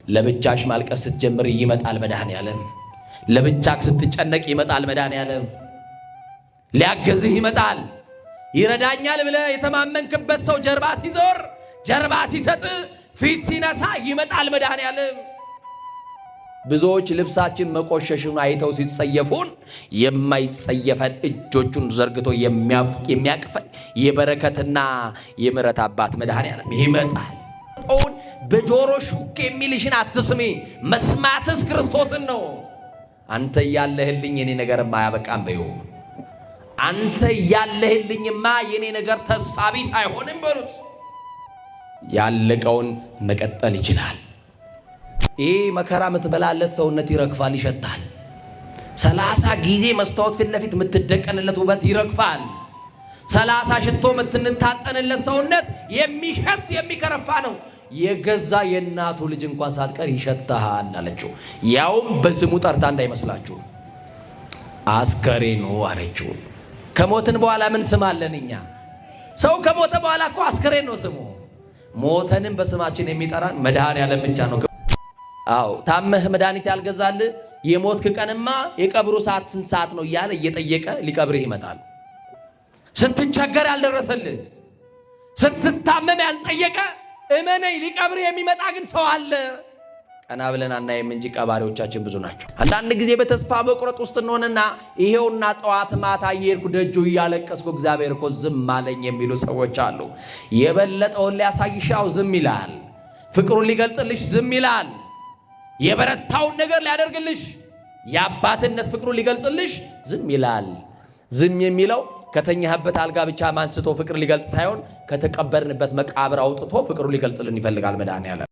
ለብቻሽ ማልቀስ ስትጀምር ይመጣል መድኃኔዓለም። ለብቻክ ስትጨነቅ ይመጣል መድኃኔዓለም። ሊያገዝህ ይመጣል። ይረዳኛል ብለህ የተማመንክበት ሰው ጀርባ ሲዞር፣ ጀርባ ሲሰጥ፣ ፊት ሲነሳ ይመጣል መድኃኔዓለም። ብዙዎች ልብሳችን መቆሸሹን አይተው ሲጸየፉን የማይጸየፈን እጆቹን ዘርግቶ የሚያቅፈን የበረከትና የምሕረት አባት መድኃኔዓለም ይመጣል። ኦን በጆሮ ሹክ የሚልሽን አትስሚ፣ መስማትስ ክርስቶስን ነው። አንተ ያለህልኝ የኔ ነገርማ አያበቃም በይው። አንተ ያለህልኝማ የኔ ነገር ተስፋ ቢስ አይሆንም በሉት። ያለቀውን መቀጠል ይችላል። ይህ መከራ የምትበላለት ሰውነት ይረግፋል፣ ይሸታል። 30 ጊዜ መስታወት ፊት ለፊት የምትደቀንለት ውበት ይረግፋል። 30 ሽቶ የምትንታጠንለት ሰውነት የሚሸት የሚከረፋ ነው። የገዛ የእናቱ ልጅ እንኳን ሳትቀር ይሸታሃል አለችው። ያውም በስሙ ጠርታ እንዳይመስላችሁ አስከሬኑ አለችው። ከሞትን በኋላ ምን ስም አለን እኛ? ሰው ከሞተ በኋላ እኮ አስከሬን ነው ስሙ። ሞተንም በስማችን የሚጠራን መድኃኔዓለም ብቻ ነው። አዎ ታመህ መድኃኒት ያልገዛልህ የሞትክ ቀንማ የቀብሩ ሰዓት ስንት ሰዓት ነው እያለ እየጠየቀ ሊቀብርህ ይመጣል። ስትቸገር ያልደረሰልህ፣ ስትታመም ያልጠየቀ እመነኝ ሊቀብርህ የሚመጣ ግን ሰው አለ። ቀና ብለን አናይም እንጂ ቀባሪዎቻችን ብዙ ናቸው። አንዳንድ ጊዜ በተስፋ መቁረጥ ውስጥ እንሆንና ይሄውና ጠዋት ማታ እየሄድኩ ደጁ እያለቀስኩ እግዚአብሔር እኮ ዝም አለኝ የሚሉ ሰዎች አሉ። የበለጠውን ሊያሳይሻው ዝም ይላል። ፍቅሩን ሊገልጥልሽ ዝም ይላል። የበረታውን ነገር ሊያደርግልሽ የአባትነት ፍቅሩን ሊገልጽልሽ ዝም ይላል። ዝም የሚለው ከተኛህበት አልጋ ብቻ አንስቶ ፍቅር ሊገልጽ ሳይሆን ከተቀበርንበት መቃብር አውጥቶ ፍቅሩን ሊገልጽልን ይፈልጋል መድኃኔዓለም።